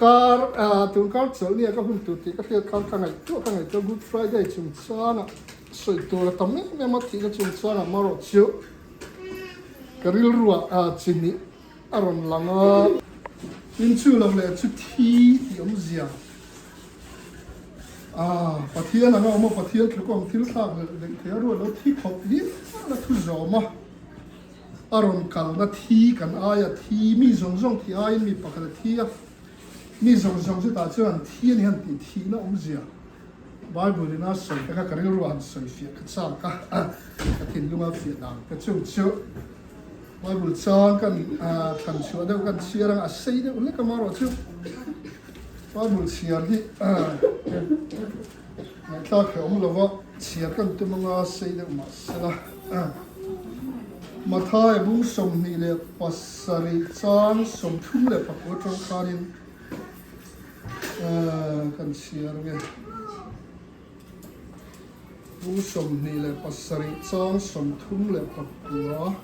Kar tun kar chawlh nia ka hun tur tih ka hriat khan ka ngaihtuah ka ngaihtuah Good Friday chungchangah sawi tur a tam em em a thihna chungchangah marawh chu ka rilruah chi hnih a rawn lang a. Tin chu lo leh chu thi tih awmzia Pathian anga awm a, Pathian thluk awm thil thlak leh daih thei a ruat lo thi khawp hial a thu zawm a. A rawn kalna thi kan aia thi, mi zawng zawng thi aiin mi pakhat a thi a, mi zawng zawng chutah chuan an thi a ni han tih thihna awmzia Bible in a sawi te kha ka rilru ah han sawi fiah ka chak a, ka thinlunga fiah dan te chu chu Bible chang kan thlan chhuah deuh kan chhiar anga a sei deuh hlek a marawh chu Bible chhiar hi Ngaihthlak hreh awm lova chhiar kan tum anga sei deuh mah sela. Matthai bung 27 chang 39 atang khanin kan chhiar nge. Bung 27 chang 34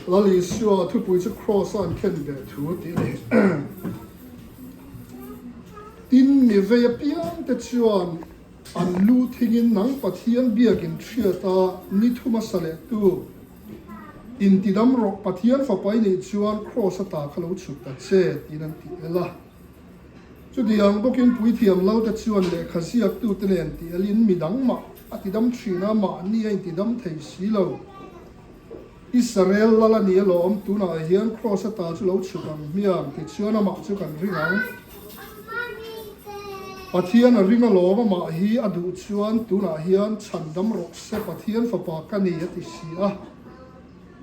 Lal Isua thupui chu Kraws a an khen ve thu tih a ni. Tin, mi vei apiang te chuan an lu thingin nang Pathian biakin hriat a ni thum a sa leh tu. Intidam rawh, Pathian fapa i nih chuan Kraws ata kha lo chhuk ta che, tiin an ti el a. Chutiang bawkin puithiam lo te chuan lehkha ziaktute nen ti elin midang mah a tidam thin a, mahni a intidam thei si lo. Israel lal a ni alawm, tunah hian Kraws ata chu lo chhuk ang hmiang, tichuan amah chu kan ring ang. Pathian a ring alawm, amah hi a duh chuan tunah hian chhandam rawh se, Pathian fapa ka ni a ti si a.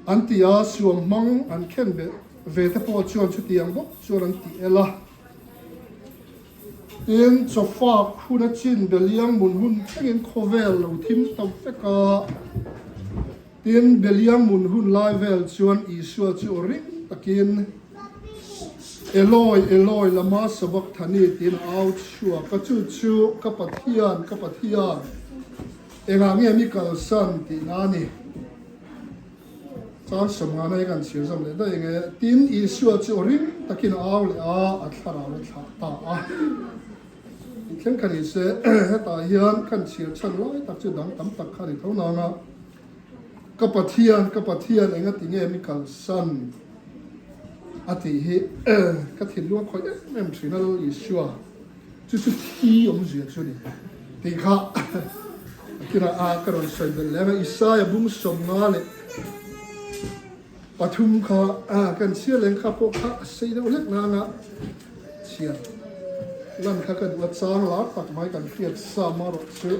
An ti a, suam hmang an khen ve te pawh chuan chutiang bawk chuan an ti el a. Tin, chawfak hun a chin Beliang mun hun thlengin khawvel lo thim ta vek a. Tin, Beliang mun hun lai vel chuan Isua chu aw ring takin, Eloi, Eloi, lama sabachthani tiin a au chhuak a, chu chu ka Pathian, ka Pathian, engah nge mi kalsan tihna a ni. Chang sawmnga na hi kan chhir zawm leh daih eng e. Tin, Isua chu aw ring takin a au leh a, a thlarau a thlah ta a. Tih thleng kha ni se, hetah hian kan chhir chhan lai tak chu dang tam tak kha a ni tho nang a. Ka Pathian, ka Pathian, enga ti nge mi kalsan? a tih hi ka thinlung a khawih em em thin a, Lal Isua chu chu thi awmzia chu a ni tih kha a kinah a ka rawn sawi belh leh ang a, Isaia bung 53 kha kan chhiar leng kha pawh kha a sei deuh hlek nang a, chhiar lan kha ka duh a, chang lar tak mai kan hriat sa marawh chu.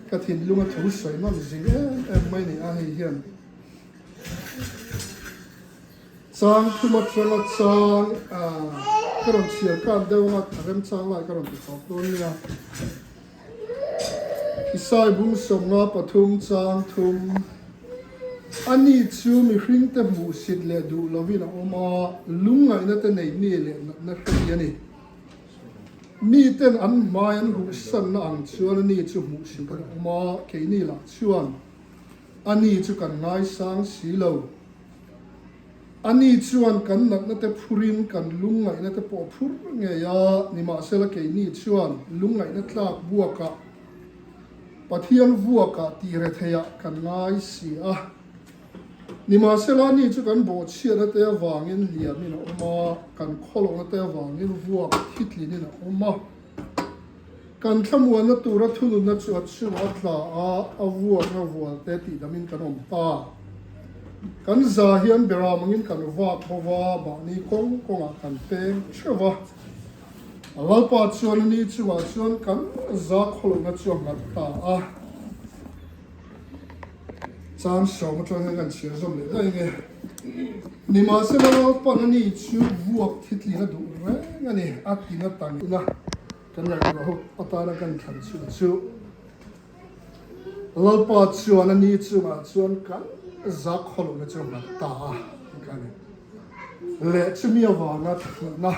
Ka thinlung a thu sawi nawm zing em em mai ni a hei hian chang thum atanga chang ka rawn chhiar khan deuh anga a remchang lai ka rawn ti tawp dawn nia. Isai bung 53 chang thum ani chu mihringte hmuhsit leh duh lovin a awm a, lungngaihna te nei mi leh natna hre mi a ni. Miten an hmai an ruhsanna ang chuan ani chu hmuhsit an awm a, keini lah chuan ani chu kan ngaisang si lo. Ani chuan kan natna te phurin kan lungngaihna te pawh a phur ngei a, nimahsela keini chuan lungngaihna tlak buakah Pathian vuakah tih retheiah kan ngai si a. Nimahsela ni chu kan bawhchhiatna te avangin hliamin a awm a, kan khawlohna te avangin vuak thitlinin a awm a. Kan thlamuanna tura thununna chu a chungah a tla a, a vuakna vualte tihdamin kan awm ta. Kan za hian beram angin kan vak bo va, mahni kawng kawngah kan peng theuh va. A Lalpa chuan a ni chungah chuan kan za khawlohna chu a nghat ta a. Chang sawm atang hian kan chhiar zawm leh daih nge. Nimahsela Lalpan ani chu vuak thitling a duh reng a ni, a tin a tang ina kan ngaihtuah ho atana kan thlan chhuah chu Lalpa chuan ani chungah chuan kan zak khawlohna chu nghat ta a tih kha a ni. Leh chumi avanga thihna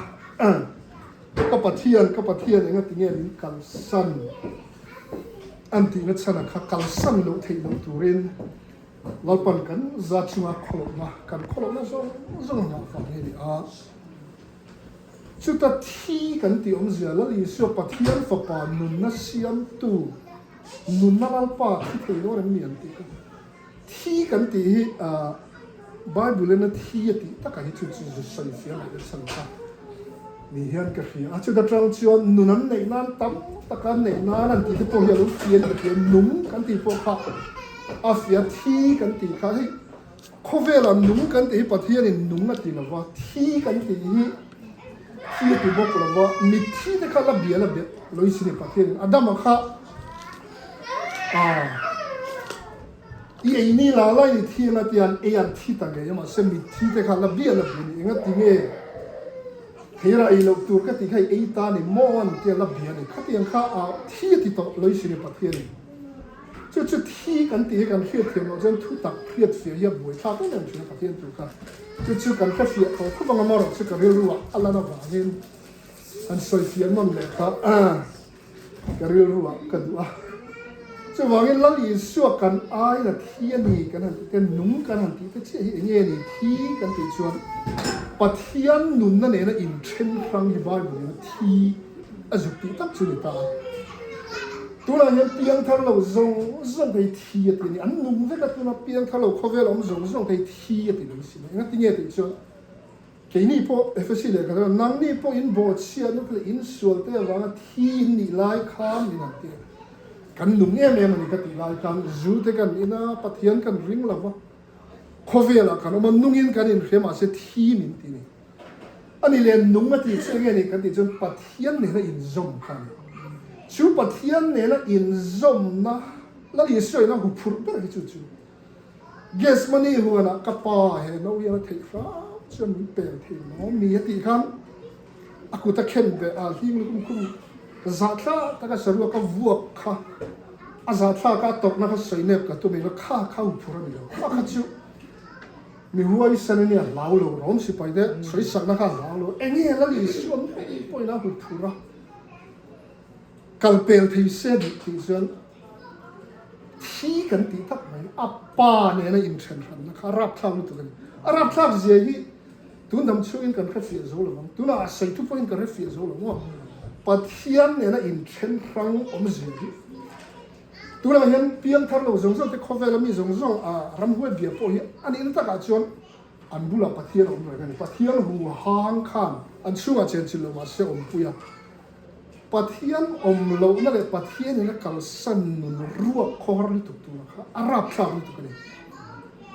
ka Pathian, ka Pathian engati nge min kalsan? An tihna chhanah kha kalsan loh theih loh turin Lalpan kan za chunga khawlohna, kan khawlohna zawng zawng a nghah vang hi a ni a. Chuta thi kan tih awmzia Lal Isua Pathian Fapa nunna siamtu, nunna Lalpa thi thei dawn em ni an tih kha. Thi kan tih hi Bible in a thi a tih takah hi chu chu zu sawi fiah ngaih na chhan kha ni hian ka hria a. Chuta tang chuan nun an neih nan tam taka an neih nan an tih te pawh hi a lo fiah a ni ka hria. Nung kan tih pawh kha a fiah, thi kan tih kha hei Khawvelah nung kan tih hi Pathianin nung a ti lo va, thi kan tih hi thi a ti bawk lo va, mitthi te kha la bia la bia lo i sin i Pathianin Adama kha ah i ei ni la la i thi anga tian ei an thi ta ngei a mahse mitthi te kha la bia la bia ni enga ti nge theira ei loh tur ka tih kha i ei ta ni maw an tia la bia ni khatiang kha ah thi a ti tawh lo i sin i Pathianin. Chu chu thi kan tih hi kan hriat thiam loh chuan thu tak hriat fiah hi a buai thlak em em thin a Pathian tur kha. Chu chu kan hre fiah tawh khawp ang amarawh chu ka rilru ah a lan avangin han sawi fiah nawn leh kha ka rilru ah ka duh a. Chuvangin Lal Isua kan aiin a thi a ni kan han tih te, nung kan han tih te chiah hi enge ni thi kan tih chuan Pathian nunna nena inthen hrang hi Bible in a thi a zuk tih tak chu ni ta a. Tunah hian piangthar lo zawng zawng te hi thi a ti a ni. An nung vek a, tuna piangthar lo khawvel awm zawng zawng te hi thi a ti lo si. Engati nge tih chuan keini pawh Efesi lehkha chuan nangni pawh in bawhchhiatna te leh in sual te avanga thi in nih lai khan min han ti a. Kan nung em em a ni ka tih lai khan zu te kan in a, Pathian kan ring lo va, khawvelah kan awm a, nungin kan inhria mahse thi min ti a ni. A ni leh nung a tih chu enge ni kan tih chuan Pathian nena inzawm kha a ni. Chu Pathian nena inzawmna Lal Isua ina huphurh ber hi chu chu Gethsemane huanah ka pa he no hian a theih hram chuan min pel thei maw mi a tih khan a kut a khen beh a hling lukum khum zahthlak taka saruak a vuak kha a zahthlak a tawrhna kha sawi nep ka tum ilo kha kha huphurh a ni lo kha kha chu Mi huaisan a nia hlau lo rawng sipai te sawisakna kha a hlau lo. Enge Lal Isua mai pawhin a hmu phur a, kal pel thei se duh tih chuan thi kan tih tak mai a pa nena inthen hranna kha a rapthlak lutuk a ni. A rapthlak zia hi tun dam chhungin kan hre fiah zo lo ang, tunah a sawi thu pawhin kan hre fiah zo lo maw? Pathian nena inthen hrang awmzia hi. Tunah hian piangthar lo zawng zawng te khawvela mi zawng zawng a ramhuai bia pawh hi a nihna takah chuan an bulah Pathian a awm reng a ni. Pathian huhang khan an chhungah chenchilh lo mahse awmpui a. Pathian awm lohna leh Pathianin a kalsan nun ruak khawhar lutuk tura kha a rapthlak lutuk a ni.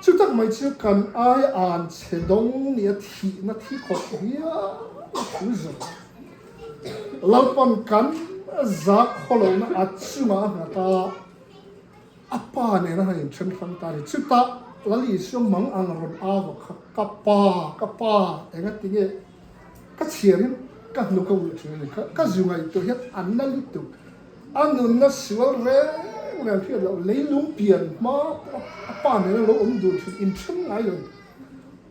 Chu tak mai chu kan ai an chhe dawng nia thihna thi khawp hial a thu zawng a. Lalpan kan zak khawlohna a chungah a nghat a, a pa nena han inthen hrang ta a ni. Chutah Lal Isua mang ang rawn au a kha, Ka pa, ka pa, engati nge ka chhiarin ka hnuk a ulh thin a ni. Ka zu ngaihtuah hian a na lutuk, a nunna sual reng reng hriat loh, leilung pian hma pawh a pa nena lo awm dun thin, inthen ngai lo.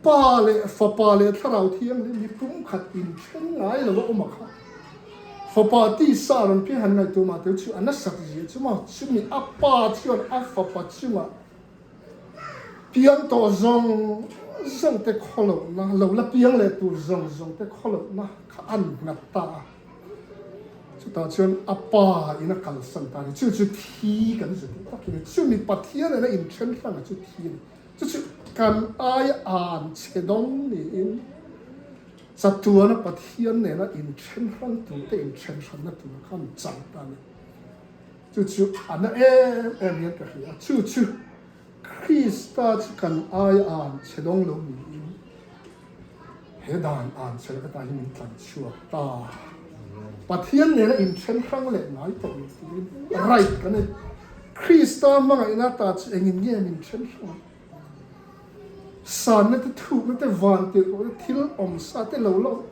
Pa leh Fapa leh Thlarau Thianghlim hi pumkhat inthen ngai lo a awm a kha. Fapa tisa rawn piang han ngaihtuah mah teu chu a nasat zia chu maw? Chumi a pa chuan a fapa chungah piang tawh zawng zawng te khawlohna, lo la piang leh tur zawng zawng te khawlohna kha a nghat ta a. Chutah chuan a pa in a kalsan ta a ni. Chu chu thi kan zut tak in chumi Pathian nen a inthen hrang a chu thi a ni. Chu chu kan aia an chhe dawng niin chatuana Pathian nena inthen hrang turte inthen hranna tura khan chang ta a ni. Chu chu a na em em hian ka hria. Chu chu Krista chu kan aia an chhe dawng lo niin he dan an chhe laka ta hi min tlan chhuak ta. Pathian nena inthen hrang leh ngai tawh lo turin right kan nei. Krista hmangaihna ta chu engin nge min then hrang ang? Sanna te, thukna te, van tirh te, thil awm sa te lo la awm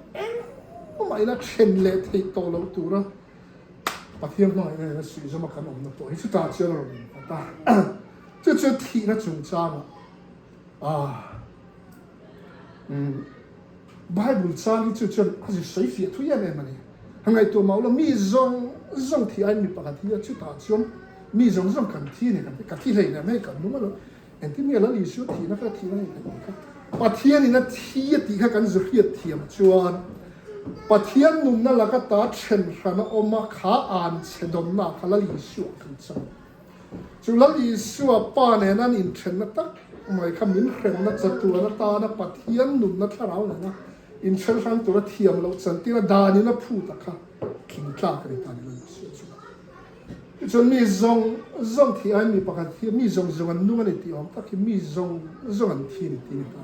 engmah ila then leh theih tawh loh tura Pathian hmangaihna nena suihzawma kan awmna pawh hi chutah chuan a rawn innghat a. Chu chu thihna chungchangah ah umm Bible chang hi chu chuan a zir sawi fiah thui em em a ni. A ngaihtuah mah ula mi zawng zawng thi aiin mi pakhat hi a chutah chuan mi zawng zawng kan thi a ni kan ti. Ka thi hlein em hei kan nung alo. Engtin nge Lal Isua thihna kha thihna hei kan tih kha. Pathianin a thi a tih kha kan zu hriat thiam chuan. Pathian nunna laka ta then hran a awm a, kha an chhe dawnna kha Lal Isua kan chang. Chu Lal Isua Pa nena an inthenna tak mai kha min hremna chatuan atana Pathian nunna thlarau nena inthen hrang tura thiam loh chantir a danin a phut a kha tling tlak a ni ta ni Lal Isua chungah. Tichuan mi zawng zawng thih aiin mi pakhat hi mi zawng zawng an nung a ni tih awm tak hi mi zawng zawng an thi a ni tih a ni ta.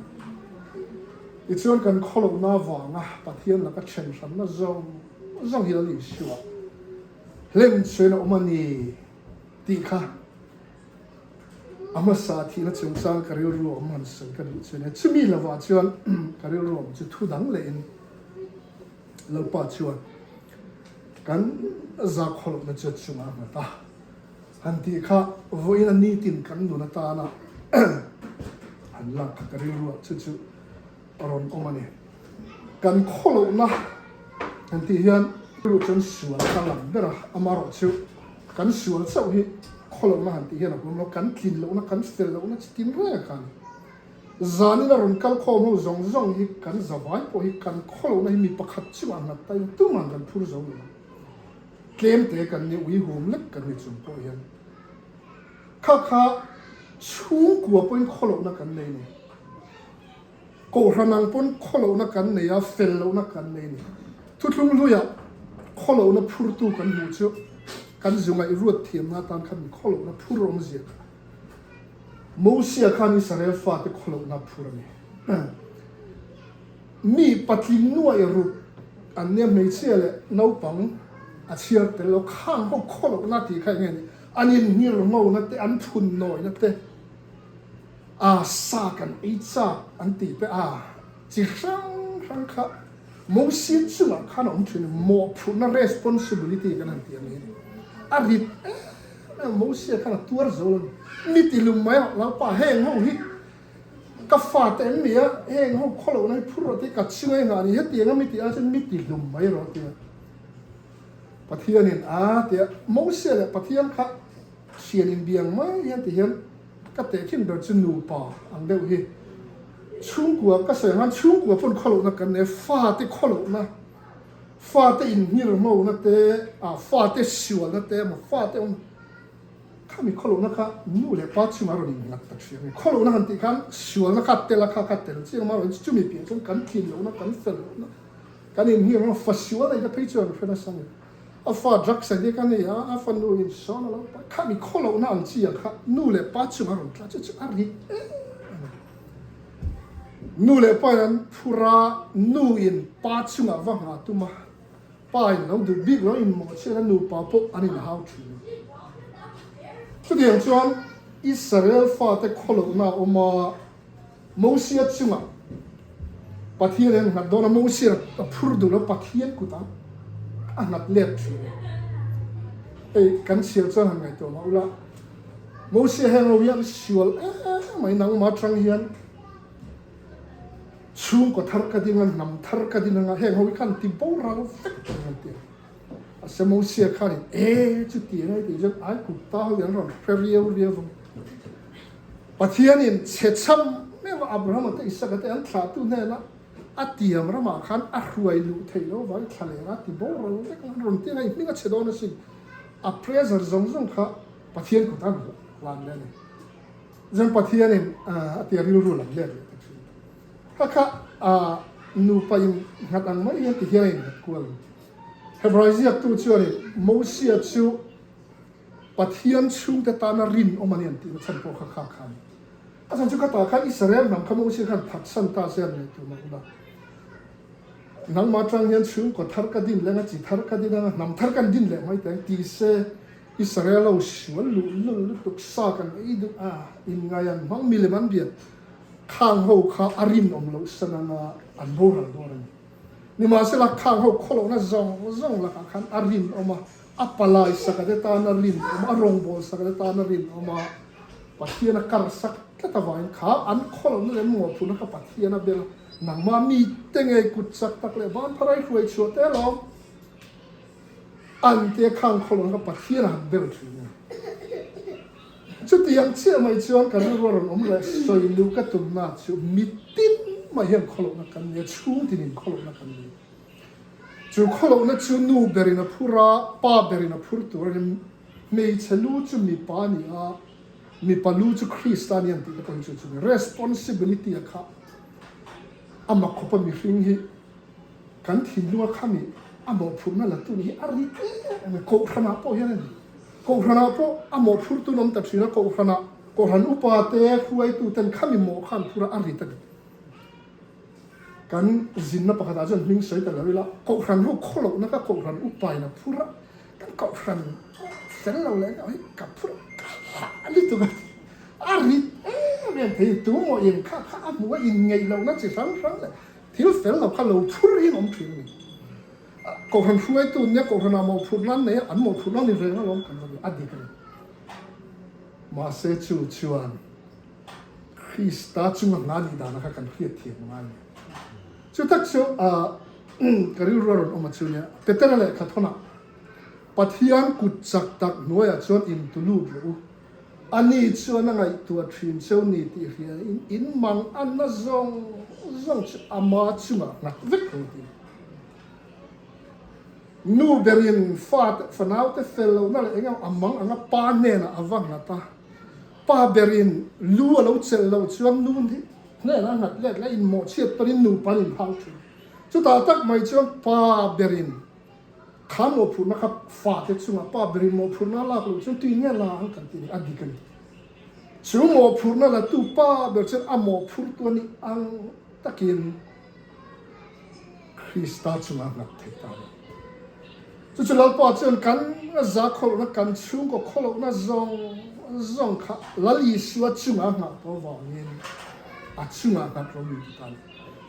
Tichuan kan khawlohna avanga Pathian laka then hranna zawng zawng hi Lal Isua Hlen chuan a awm a ni tih kha a hmasa thihna chungchang ka rilru awm han sawi ka duh chu a nia. Chumi lovah chuan ka rilru awm chu thu dang lehin Lalpa chuan kan zakhawlhna chu a chungah a nghat a, han tih kha vawiin a nitin kan nun atana han lak kha ka rilruah chu chu a rawn awm a ni. Kan khawlohna kan tih hian rilru chuan sual ka lang ber a, amaherawhchu kan sual chauh hi khawlohna han tih hian a huam lo, kan tlin lohna, kan fel lohna chi tin reng a kha a ni. Zanin a rawn kal khawm ho zawng zawng hi kan zavai pawh hi kan khawlohna hi mi pakhat chungah nghat ta in tumah kan phur zo lo ang. Tlem te kan ni, uihum lek kan ni chung pawh hian kha kha chhungkua pawhin khawlohna kan nei ni. Kohhran ang pawn khawlohna kan nei a, fel lohna kan nei a ni. Thuthlung hluiah khawlohna phurtu kan hmuh chu kan zu ngaih ruat thiamna atan khan mi khawlohna phur awmzia kha Mosia khan Israel fate khawlohna phur a ni. Mi patling nuaih ruk an nia hmeichhia leh naupang a chhiar tel lo khang ho khawlohna tih kha eng nge ni? An inhngir ngona te, an phun nawina te, A sa kan ei chak an tih te a chi hrang hrang kha Mosia chungah khan a awm thin a, mawhphurhna responsibility kan han tih ang hi a ni. A rit em em Mosia khan a tuar zo lo a ni. Mi ti lum mai rawh Lalpa heng ho hi ka fate an ni a, heng ho khawlohna hi phur rawh tih ka chunga i nghah a ni, hetianga mi tih ai chuan mi ti hlum mai rawh a ti a. Pathianin a ti a, Mosia leh Pathian kha Thian inbiang mai hian ti hian ka tehkhin ber chu nupa ang deuh hi. Chhungkua ka sawi ang khan chhungkua pawn khawlohna kan nei a, fate khawlohna, fate inhngir hmona te, ah fate sualna te emaw fate awm khami khawlohna kha nu leh pa chungah rawn innghat ta thin a ni. Khawlohna han tih khan sualna kha tel a kha kha tel chiang a, amaherawhchu chumi piah chuan kan thin lohna, kan fel lohna, kan inhngir hmona, fa sual nei te phei chuan hre nasa a ni. A fa drugs a hi ka nei a, a fanu in sawn a lo pai kha mi khawlohna ang chi ang kha nu leh pa chungah a rawn tla chu chu a rit em em a ni. Nu leh pa in an phur a, nu in pa chungah va nghah tum a, pa in lo duh bik lo in mawh chian a nupa pawh an inhau thin a. Chutiang chuan Israel fate khawlohna a awm a, Mosia chungah Pathian hian nghat dawn a, Mosia a phur duh lo, Pathian kutah a nghat let thin a. Hei kan chhiar chuan han ngaihtuah mah ula, Mosia heng ho hian sual em mai nangmah atang hian chhungkaw thar ka ding a, hnam thar ka ding anga heng ho hi khan ti boral vek ang an ti a. Mahse Mosia khanin e chuti ang ai tih chuan Aigupta ho hi an rawn hre riau riau vang. Pathianin chhe cham meuh a Abrahama te Isaka te an thlahtu hnena a tiam ramah khan a hruai luh theih loh avangin thla leh a ti boral vek ang, rawn ti ang a, i hming a chhe dawn asin. A pressure zawng zawng kha Pathian kut a hlan leh a ni. Chuan Pathianin a tia rilru lam let leh ta thin. Kha kha nupa in nghat ang mai hian ti hian a innghat kual a ni. Hebrai ziaktu chuanin Mosia chu Pathian chhungte tana rinawm a ni an tihna chhan pawh kha kha kha a ni. A chhan chu khatah khan Israel hnam kha Mosia khan phatsan ta se an ngaihtuah mah ula. Nangmah atang hian chhungkaw thar ka din leng a, chi thar ka din anga, hnam thar kan din leh mai teng ti se Israel ho sual luh lul lutuk sa kan ei duh a, inngai an hmang milem an biak khang ho kha a rinawm loh san anga an boral dawn a ni. Nimahsela khang ho khawlohna zawng zawng lakah khan a rinawm a, A palai saka te tan a rinawm, a rawngbâwl saka te tan a rinawm a, Pathian a kar sak tlat avangin kha an khawlawmna leh an mawhphurhna kha Pathian a bel a, nangmah mite ngei kut chak tak leh van pharai hruai chhuah te alawm an tia khang khawlawmna kha Pathian a han bel thin a ni. Chutiang chiah mai chuan kan rilru a rawn awm leh sawi luh ka tumna chu mitin mai hian khawlawmna kan nei a, chhungtinin khawlawmna kan nei. Chu khawlohna chu nu berin a phur a, pa berin a phur tur a ni. Hmeichhe lu chu mipa a ni a, mipa lu chu Krista a ni ang tih te pawh hi chu chu ni. Responsibility a kha a mak khawp a mihring hi kan thinlung a khami a mawhphurhna la tu ni hi a ri em em a, Kohhranah pawh hian a ni. Kohhranah pawh a mawhphurtu an awm ta thin a, Kohhranah Kohhran upa te hruaitu ten khami mawh kha an phur a, a rit a ni. Kan zinna pakhatah chuan hming sawi ta lo ila, Kohhran ho khawlohna kha Kohhran upain a phur a, kan Kohhran fel lo leh engah hi ka phur ka hah lutuk a ti. A rit em em thei, tu maw in kha kha a hmuh a inngeih lohna chi hrang hrang leh thil fel lo kha lo phur hi an awm thin a ni. Kohhran hruaitu nia Kohhranah mawhphurhna an nei a, an mawhphurhna a ni reng alawm kan va ti, a dik a ni. Mahse chu chuan Krista chunga hna nih dana kha kan hriat thiam ngai a ni. Chu tak chu ka rilru a rawn awm a chu nia, Petera lehkha thawnah Pathian kut chak tak hnuaiah chuan intu lut rawh u. Ani chuan a ngaihtuah thin cheu ni tih hria in in mang anna zawng zawng chu ama chungah nghat vek rawh ti. Nu berin fate fanaute fel lohna leh eng emaw a mang anga pa hnenah a va nghat a, pa berin lu a lo chelh loh chuan nu hnenah a nghat let leh inmawhchhiat panin nupa an inhau thin. Chutah tak mai chuan pa berin Kha mawhphurhna kha fate chungah pa berin mawhphurhna a lak loh chuan tui nge la ang kan tih ni a dik a ni. Chu mawhphurhna la tu pa ber chuan a mawhphurtu a nih ang takin Krista chungah a nghat thei ta a ni. Chu chu Lalpa chuan kan za khawlohna kan chhungkaw khawlohna zawng zawng kha Lal Isua chungah a nghah tawh avangin a chungah nghat ro min ti ta a ni.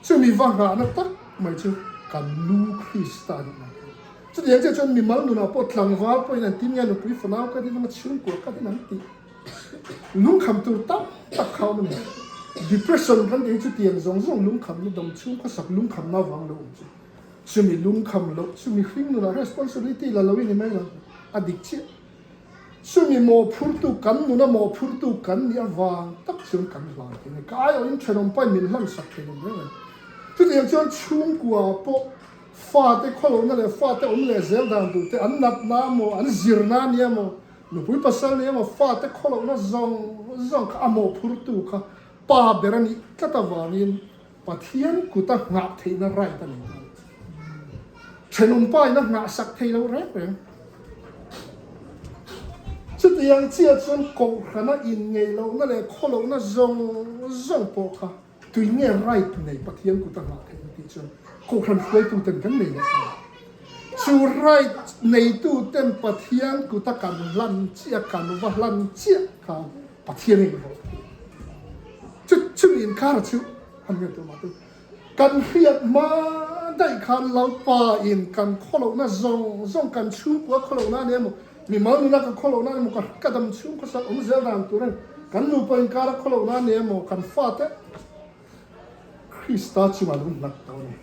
Chumi va nghahna tak mai chu kan lu Krista a nih mai thei. Chutiang chiah chuan mimal nunah pawh tlangval pawhin an tin nge nupui fanau ka din emaw chhungkua ka din an tih lungkham tur tam tak kha awm a ni. Depression kan tih hi chutiang zawng zawng lungkhamna dam chhung khawsak lungkhamna avang lo awm chu. Chumi lungkham loh chu mihring nunah responsibility la lo i ni mai lo, a dik chiah. Chumi mawhphurtu kan nuna mawhphurtu kan nih avang tak chuan kan hlan thei a ni. Ka aiawhin thenawm pahin min hlan sak thei lo reng a ni. Chutiang chuan chhungkua pawh fate khawlohna leh fate awm leh zel dan tur te, an natna emaw, an zirna a nia emaw, nupui pasal nia emaw, fate khawlohna zawng zawng kha a mawhphurtu kha pa ber a nih tlat avangin Pathian kuta nghah theihna right a nei ta. Thenawm pa in a nghah sak thei lo reng reng. Chutiang chiah chuan Kohhrana inngeih lohna leh khawlohna zawng zawng pawh kha tui nge right nei Pathian kuta nghah theihna tih chuan Kohhran hruaituten kan nei leh ta. Chu right neituten Pathian kuta kan hlan chiah, kan va hlan chiah kha Pathian in rawh ti. Chu chumi inkar chu han nge tur mah te. Kan hriat hma daih khan Lalpa in kan khawlohna zawng zawng kan chhungkua khawlohna a ni emaw, mimal nuna kan khawlohna a ni emaw, ka dam chhung khawsak awm zel dan tur a ni, kan nupa inkar a khawlohna a ni emaw, kan fate Krista chungah lo nghat tawh a ni.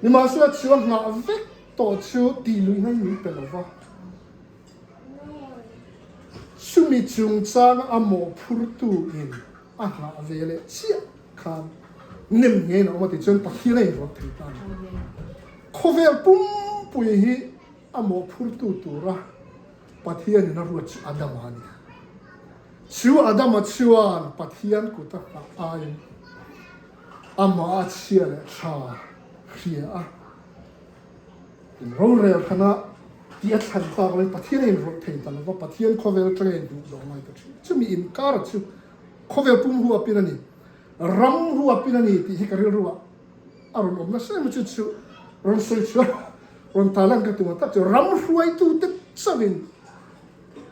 Nimahsela chu a nghah vek tawh chu tih luihna in min pe lova. Chumi chungchanga a mawhphurtu in a nghah ve leh chiah khan nem ngeiin a awm a tih chuan Pathian a inrawlh thei ta a ni. Khawvel pumpui hi a mawhphurtu tura Pathianin a ruat chu Adama a ni. Chu Adama chuan Pathian kut a nghah aiin amah a chhia leh tha hria a. Rorel khana tih a thlan tak lai Pathian a inrawlh thei ta lova, Pathian khawvel atanga induh zawh ngai ta thin. Chumi inkar chu khawvel pum huapin a ni, ram huapin a ni tih hi ka rilru ah a rawn awm nasa em a, chu chu rawn sawi chhuah rawn tarlan ka tum a tak chu ram hruaitute chauhin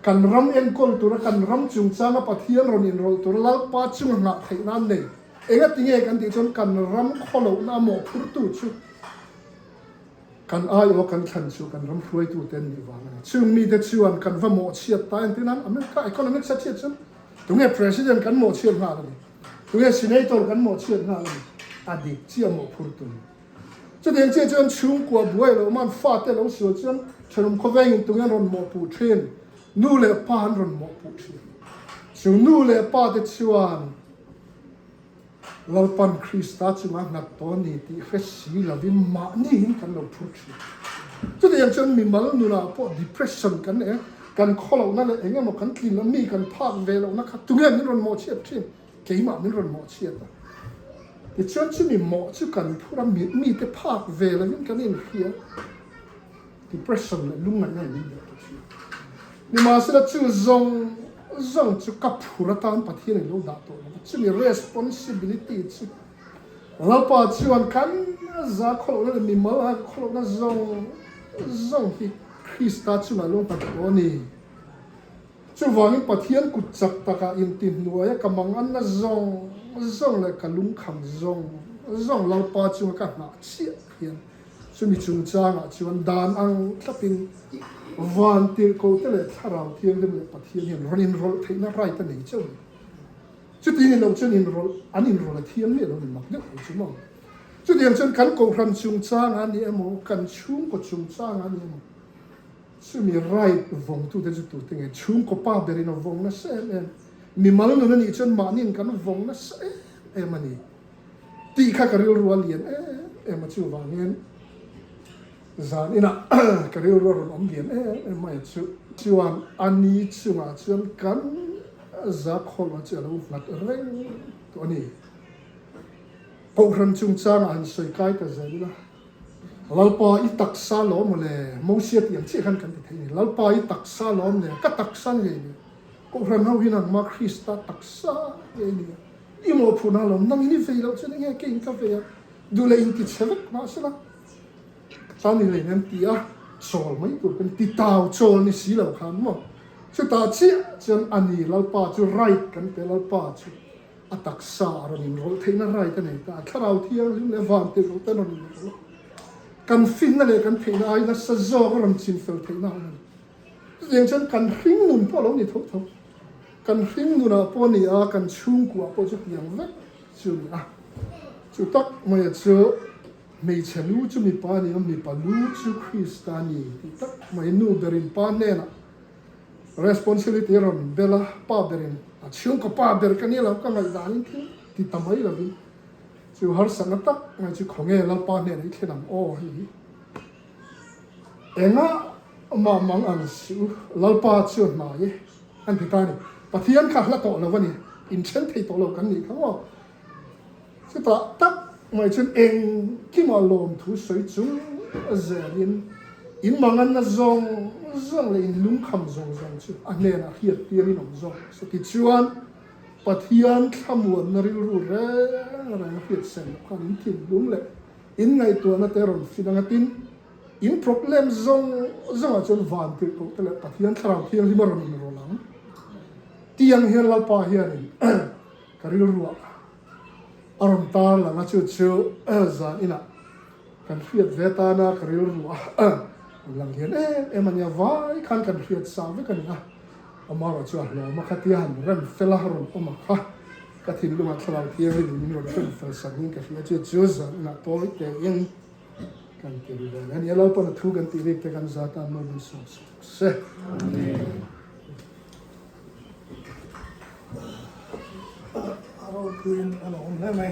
kan ram enkawl tura kan ram chungchanga Pathian rawn inrawlh tura Lalpa chunga nghah theihna an nei. Engatinge kan tih chuan kan ram khawlohna a mawhphurtu chu Kan aiawh kan thlan chu kan ram hruaitute an nih vang a ni. Chung mite chuan kan va mawhchhiat ta entir nan America economics a chhiat chuan tunge President kan mawhchhiat nghal a ni, tunge Senator kan mawhchhiat nghal a ni, a dik chiah mawhphurtu ni. Chutiang chiah chuan chhungkua buai loh man fate lo sual chuan thenawm khawvengin tunge an rawn mawhpuh thin, nu leh pa an rawn mawhpuh thin. Chu nu leh pa te chuan Lalpan Krista chunga nghat tawh a ni tih hre si lovin mahniin kan lo phur thin. Chutiang chuan mimal nunah pawh depression kan nei a, kan khawlohna leh eng emaw kan tlin a mi kan phak ve lohna kha tunge min rawn mawhchhiat thin? Keimah min rawn mawhchhiat a. Tichuan chumi mawh chu kan phur a, mite phak ve lovin kan inhria. Depression leh lungngaihna in min belh ta thin. Nimahsela chu zawng zawng chu ka phur atan Pathian in lo dah tawh lo va, chumi responsibility chu Lalpa chuan kan za khawlohna leh mimal a khawlohna zawng zawng hi Krista chungah lo nghat tawh a ni. Chuvangin Pathian kut chak takah intihnuaia ka manganna zawng zawng leh ka lungkham zawng zawng Lalpa chunga ka nghah chiah hian Chumi chungchangah chuan dan ang thlapin Vantirhkohte leh Thlarau Thianghlim leh Pathian hian rawn inrawlh theihna right a nei chauh a ni. Chutiang in lo chuan inrawlh, an inrawlh a thiam miah lo ni mak deuh ang chu maw. Chutiang chuan kan kohhran chungchangah a ni emaw, kan chhungkaw chungchangah a ni emaw, chumi right vawngtute chu tute nge? Chhungkaw pa berin a vawng nasa em em. Mimal nun a nih chuan mahniin kan vawng nasa em em a ni. Tih kha ka rilru a lian em em a, chuvangin zan inah ka rilru a rawn awm lian em em mai a chu. Chuan a ni chungah chuan kan zakhawlh chu a lo nghat reng tawh a ni. Kohhran chungchangah han sawi kai ta zel ila, Lalpa i taksa lawm maw le, Mosia tih ang chiah khan kan ti thei a ni, Lalpa i taksa lawm le, ka taksa ngei le, Kohhran ho hi nangmah Krista taksa ngei a ni a. I mawhphurhna a lawm, nangin i vei loh chuan enge keiin ka vei a, duh leh inti chhe vek mahsela ka tan i lei an ti a, chawl mai tur kan ti tau chawl ni si lo khan maw chutah chiah chuan a ni Lalpa chu right kan pe Lalpa chu a taksa a rawn inrawlh theihna right a nei ta a, thlarau thianghlim leh van tirh loh te an rawn inrawlh a, kan finna leh kan theihna ai nasa zawk a rawn chinfel theihna a awm a ni. Chutiang chuan kan hringnun pawh a lo ni tho tho. Kan hringnunah pawh a ni a, kan chhungkuah pawh chutiang vek chu a ni a. Chu tak maia chu hmeichhe lu chu mipa a ni a, mipa lu chu Krista a ni tih tak mai nu berin pa hnenah responsibility a rawn bel a, pa berin a chhungkaw pa ber ka ni lo, ka ngaihdanin thil ti ta mai lovin chu harsatna tak mai chu khawnge Lalpa hnenah i thlen ang aw hei hi. Engah mah mang ang suh u, Lalpa chu hnai e, an ti ta a ni. Pathian kha hla tawh lo a ni, inthen thei tawh lo kan nih kha maw? Chutah tak mai chuan engkimah lawmthu sawi chung zelin in manganna zawng zawng leh in lungkham zawng zawng chu a hnenah hriat tirin awm zawk se. Tichuan, Pathian thlamuanna rilru reng reng a hriat sen loh khan in thinlung leh In ngaihtuahna te rawn fin anga tin, in problem zawng zawngah chuan van tirhkoh te leh Pathian Thlarau Thianghlim a rawn inrawlh ang. Tiang hian Lalpa hianin ka rilruah a rawn tar lang a, chu chu zan inah kan hriat ve tana ka rilruah rawn lang hian em em a nia, vai khan kan hriat sa vek a ni a, amaherawh chu a hlawm a khatia han rem fel a rawn awm a kha. Ka thinlungah Thlarau Thianghlim min rawn hrem fel sak in ka hria chu chu zan inah tawi tein kan ti ri ve a ni. A Lalpan a thu kan tih rik te kan za tan mawi min sawm sak se. Amen. A ropuiin a lawm hle mai.